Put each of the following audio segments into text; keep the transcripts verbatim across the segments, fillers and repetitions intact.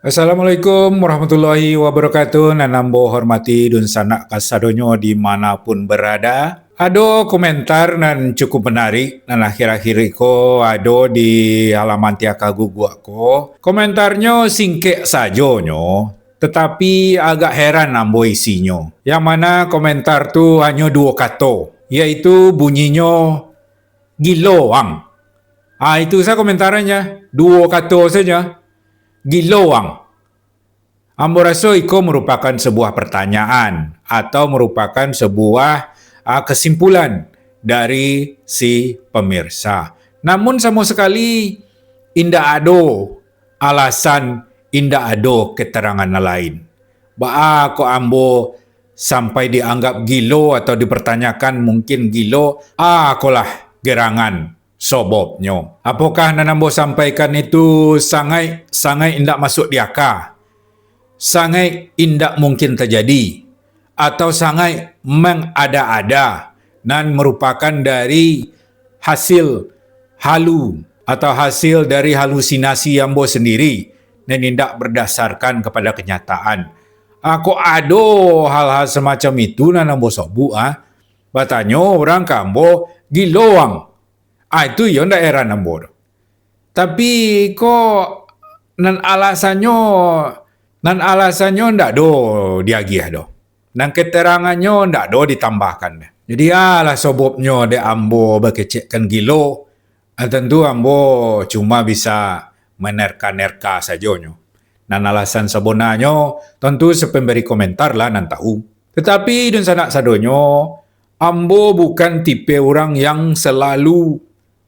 Assalamualaikum warahmatullahi wabarakatuh. Nan ambo hormati dunsanak kasadonyo di mana pun berada. Ado komentar nan cukup menarik nan akhir-akhir iko ado di halaman Tiaka Guguak ko. Komentarnyo singkek sajonyo, tetapi agak heran ambo isinyo. Yang mana komentar tu hanyo duo kato, yaitu bunyinyo, "Gilo ang." Ah, itu sa komentarnyo, duo kato saja, "Gilo ang." Ambo raso iko merupakan sebuah pertanyaan atau merupakan sebuah, ah, kesimpulan dari si pemirsa. Namun samo sekali indak ado alasan, indak ado keterangan nan lain. Baa kok ambo sampai dianggap gilo atau dipertanyakan mungkin gilo, ah, kolah gerangan sobobnyo. Apokah nan ambo sampaikan itu sangaik, sangaik indak masuk di aka, sangaik indak mungkin terjadi, atau sangaik mengada-ada, nan merupakan dari hasil halu atau hasil dari halusinasi ambo sendiri, nan indak berdasarkan kepada kenyataan? Ah, kok ado hal-hal semacam itu nan ambo sobuk, ah? Batanyo urang ka ambo, "Gilo ang." Ah, itu iyo ndak heran ambo tu. Tapi kok nan alasannyo, nan alasannyo ndak do diagiah do. Nan keterangannyo ndak do ditambahkan. Jadi, alah sobobnyo dek ambo bakecekkan gilo, ah, tantu ambo cuma bisa menerka-nerka sajonyo. Nan alasan sabonanyo, tantu si pambari komentar lah nan tahu. Tetapi, dunsanak sadonyo, ambo bukan tipe urang yang selalu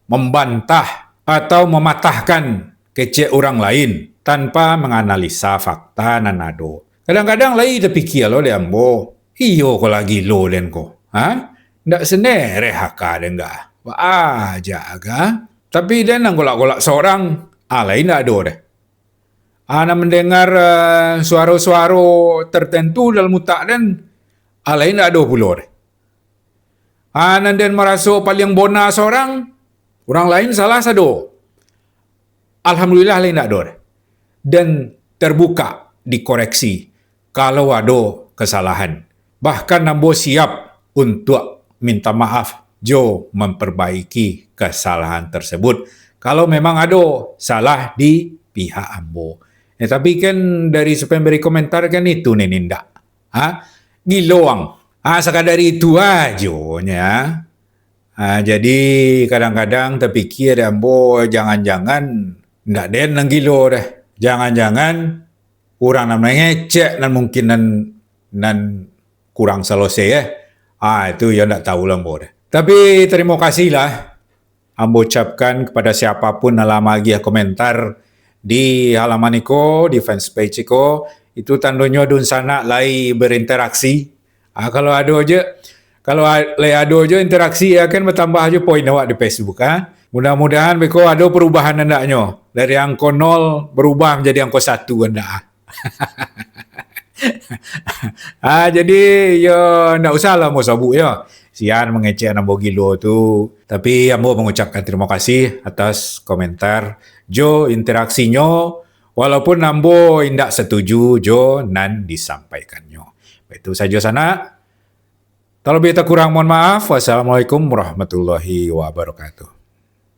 membantah atau mematahkan kecek urang lain tanpa menganalisa fakta nan ado. Kadang-kadang lai tapikia lo dek ambo, "Iyo ko lah gilo den ko, ha? Ndak sendereh aka den ga? Baa aja ga?" Tapi den nan golak-golak sorang, ah, lai ndak ado deh. Ah, nan mandanga, eh, suaro-suaro tertentu dalam utak den, ah, lai ndak ado pulo deh. Ah, nan den maraso paliang bona sorang, urang lain salah sado. Alhamdulillah, lai ndak ado deh. Den terbuka dikoreksi kalau ado kesalahan. Bahkan ambo siap untuak minta maaf jo memperbaiki kesalahan tersebut, kalau memang ado salah di pihak ambo. Ya, tapi kan dari si pambari komentar kan itu nih nindak. Ha? Gilo ang. Ha, sakadar itu ajo nya. Ha, jadi kadang-kadang tapikia dek ambo, jangan-jangan ndak den nan gilo deh. Jangan-jangan urang nan mangecek nan mungkin nan, nan kurang salosai, eh. Ah, itu yo ndak tahu lah ambo deh. Tapi, tarimo kasih lah ambo ucapkan kepada siapapun nan lah maagiah komentar di halaman iko, di fans page iko. Itu tandonyo dunsanak lai berinteraksi. Ah, kalau ado je, kalau a-, lai ado je interaksi, ya kan, batambah je poin awak di Facebook, ah. Mudah-mudahan beko ado perubahan andaknyo. Dari angko nol berubah menjadi angko satu andak, ah. Ah, jadi, yo, ndak usah lah ambo sabuk, yo. Sian mangecek ambo gilo tu. Tapi, ambo mangucapkan tarimo kasih atas komentar jo interaksinyo, walaupun ambo indak satuju jo nan disampaikannyo. Baitu sajo sanak. Talabih takurang mohon maaf. Wassalamualaikum warahmatullahi wabarakatuh.